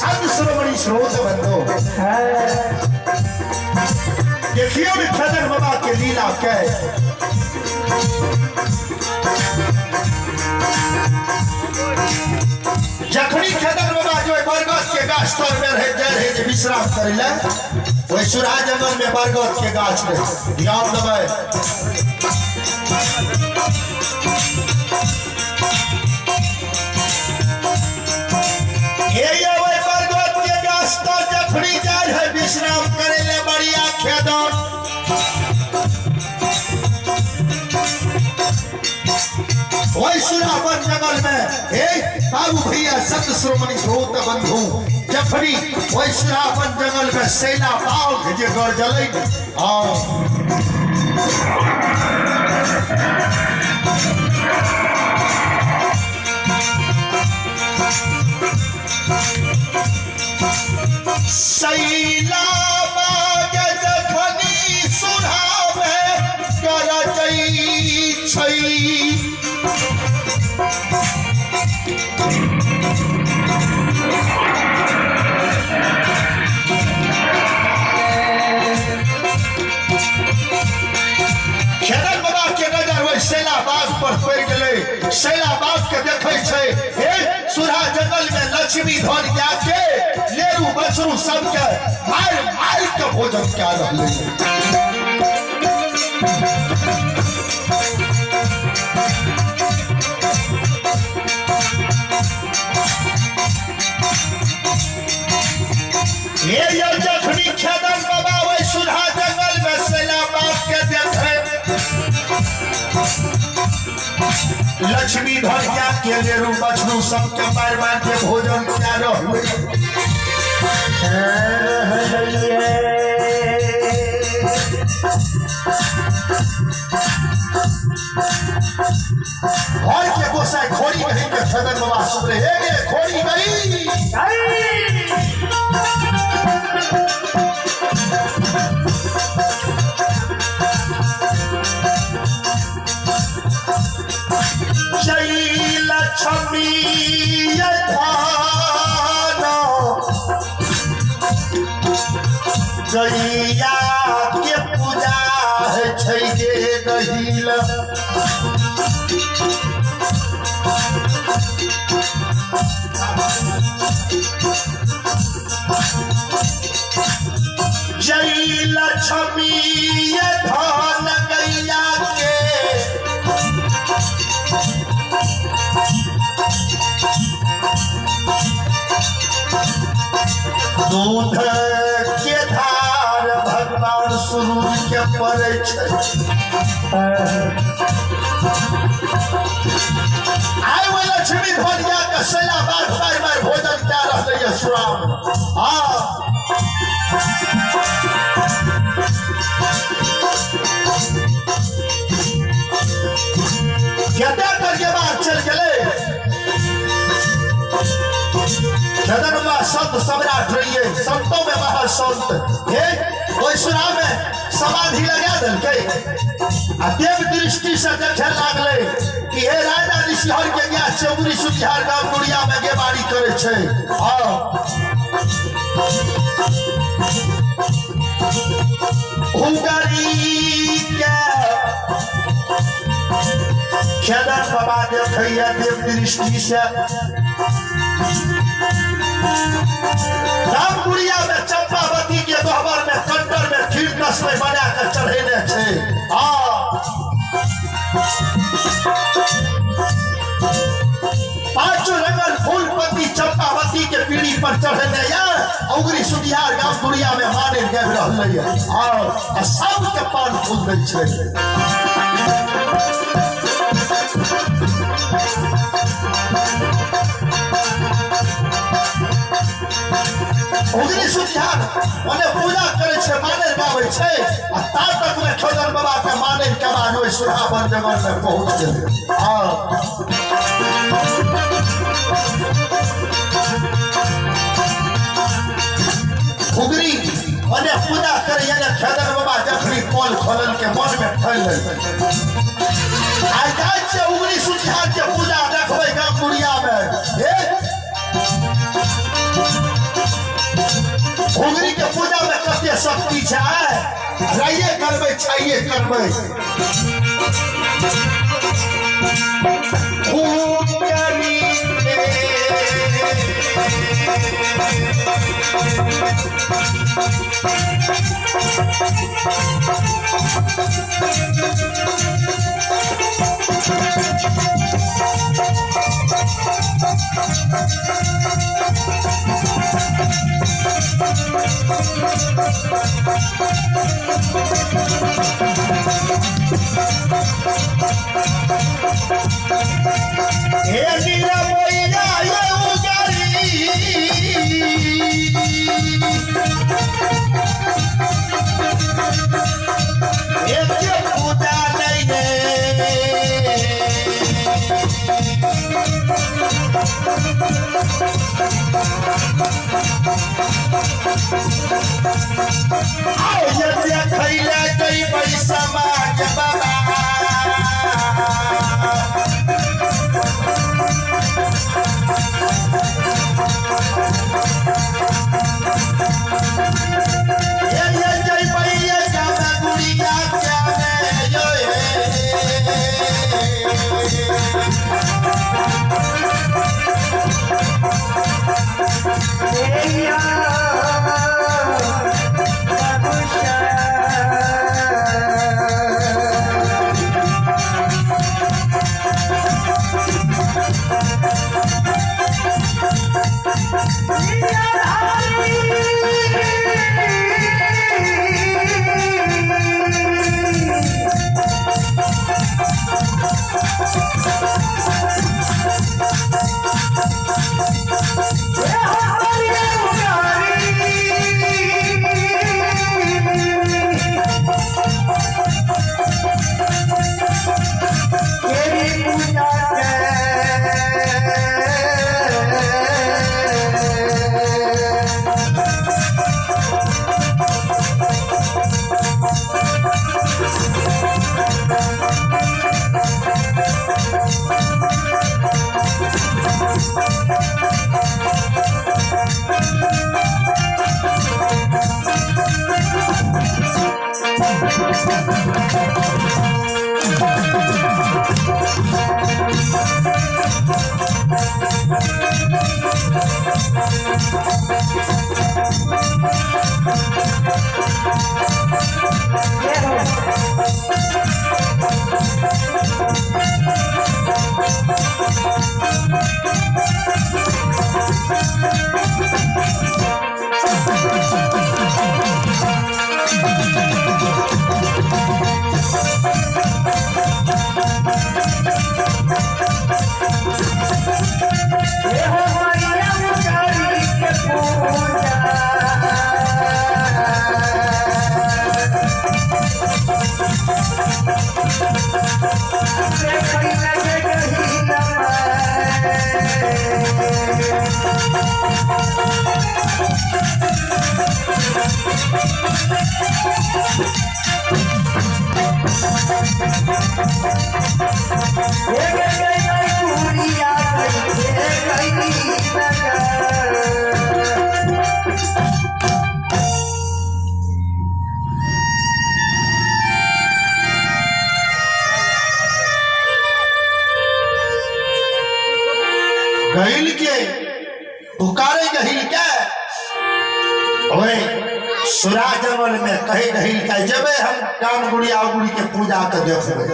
संत श्रोमणी स्रोत बंधु, देखियो ने खेदन बाबा के लीला के। जखनी खेदन बाबा जो बरगद के गाछ तर में रहे जाय रहे जे विश्राम करे ले, ओहि सुरा जंगल में बरगद के गाछ रहे। ध्यान देबै, हे ये ओहि बरगद के गाछ तर जखनी जाय रहे विश्राम करे ले बढ़िया खेदन, ओहि सुरावन जंगल में हे बाबू भैया संत श्रोमणी श्रोत बंधु, जखनी ओहि सुरावन जंगल में सेना बाघ जे गरजलै ने, हाँ शैला बाग जखनी सुरावे गरजै छै, खेदन बाबा के नजर ओहि शैला बाग पर पड़ि गेलै। शैला बाग के देखै छै, हे सुरा जंगल में लक्ष्मी धन जाके लेरू बछरू सबके मारि मारि के भोजन कए रहलै। हे यौ जखनी खेदन बाबा ओहि सुधा जंगल में शैला बाग के देखे, लक्ष्मी धन के लेरू बछरू सबके मारि मारि के भोजन कए रहलै। घर के गोसाई खोरी गई के खेदन बाबा सुनले, हे गे खोरी गई। जय लक्ष्मी धान गैया के पूजा है छै गे गहिल, जय लक्ष्मी धान गैया के दूध के धार भगवान सूरज के पड़ै छै। आइ ओहि लक्ष्मी धनिया के सैला बार बार बार भोजन कए रहलै ये सुराम। हाँ कते करियबार चलि गेलै। खेदन बाबा संत सम्राट रहिए, संतों में महा संत। हे ओहि सुरा में समाधि लगा देलकै आ देव दृष्टि से देखे लागलै कि हे राजा ऋषिहर के गया चौगुरी सुतिहार गाँव गुड़िया में गेबारी करै छै। हाँ उगरी के खेदन बाबा देखैया देव दृष्टि से रामपुरिया में चंपावती के गहबर में कंटर में खीर तस्मै बना के चढ़ेने छै। हाँ पांचों रंगल फूल पत्ती चंपावती के पीढ़ी पर चढ़ेने या उगरी सुदिहार गांव दुनिया में माने गाबि रहलै या आ सबके पान फूल दै छै। उगरी सुदिहार ओने पूजा करै छै, माने गाबै छै आ ता तक में खेदन बाबा के माने के बाद ओहि सुहावन जगह में पहुंच गेलै। हाँ उगरी ओने पूजा करे यानी खेदन बाबा जखनी पोल खोलल के मन में फैल आइ जाइ छै उगरी सुतिहार के पूजा देखबै गाम गुड़िया में। हे शक्ति छै राइए करबै छाइए करबै खूब करी हे निरमैया ये उगारी एक पूजा नहीं आओ ये खैला जई पैसा माज बाबा ये ये जय भैया जाना गुड़िया क्या मैं यो गहिल के पुकारे गहिल के ओए सुरा जंगल में कहे गहिल के जेबे हम गाम गुड़िया उगुड़ी के पूजा के देखबे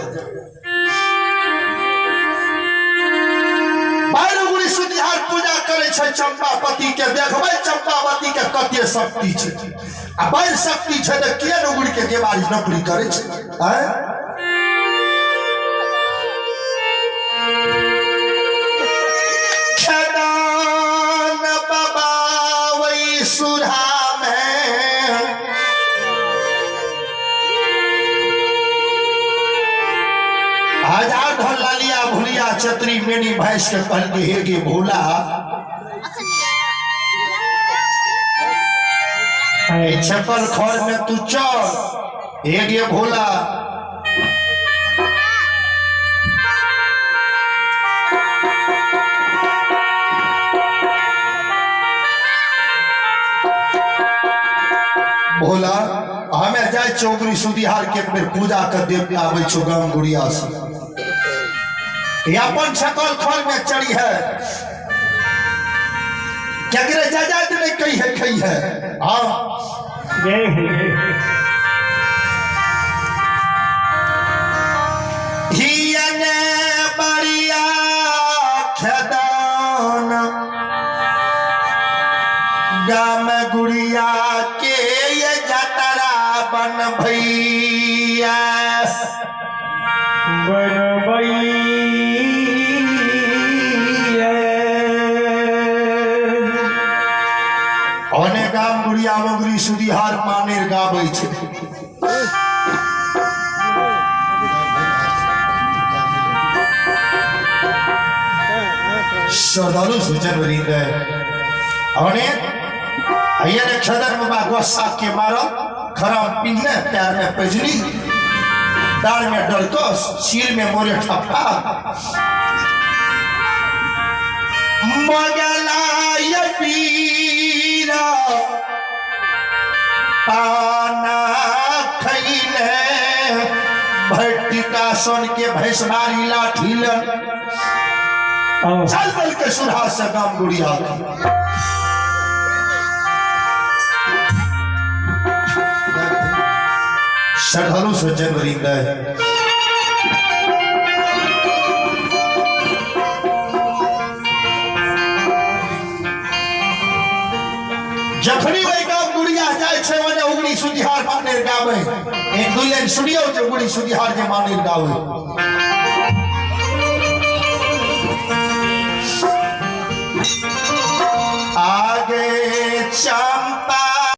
बाहर उगुड़ी सुनिहार पूजा करे छै चंपापति के देखबे चंपावती के कते शक्ति छै आ बड़ शक्ति छै त किया न उगुड़ी के केवाड़ी नौकरी करे छै हैं खेदान बाबा वही सुरा में हजार ढल लालिया भूलिया चतरी मेनी भैंस के कहल हे गे भोला छपल खर में तू चल हे गे भोला भोला हमें जाय चौकरी सुदिहार के एक बेर पूजा कर देव आबै छौ गाम गुड़िया से। अपन सकल खल में चढ़ी है क्या गिरे जा जाए नहीं कही है खई है। हाँ जय हो। हियने बरिया खेदान गाम गुड़िया के ये जतरा बन भैया बनबैया। ओने गाम गुड़िया मगरी सुदिहार मानेर गाबै छै। श्रद्धालु सुजन वृंद ओने अयने खदर बाबा गुस्सा के मारो खराब पिन्ने पैर में पजनी दाल में डलकोस सिर में मोरे ठप्पा मगला ये पीरा पाना खैले भट्टिका सन के भैंसमारी लाठी ले चल बल के सुरहा से गाम गुड़िया। श्रद्धालु सज्जन वृंद जखनी वही गाम गुड़िया जाय छै ओने उगड़ी सुदिहार मानेर गावे। एक दू लाइन सुनियो जे उगड़ी सुदिहार के मानेर गावे। आगे चंपा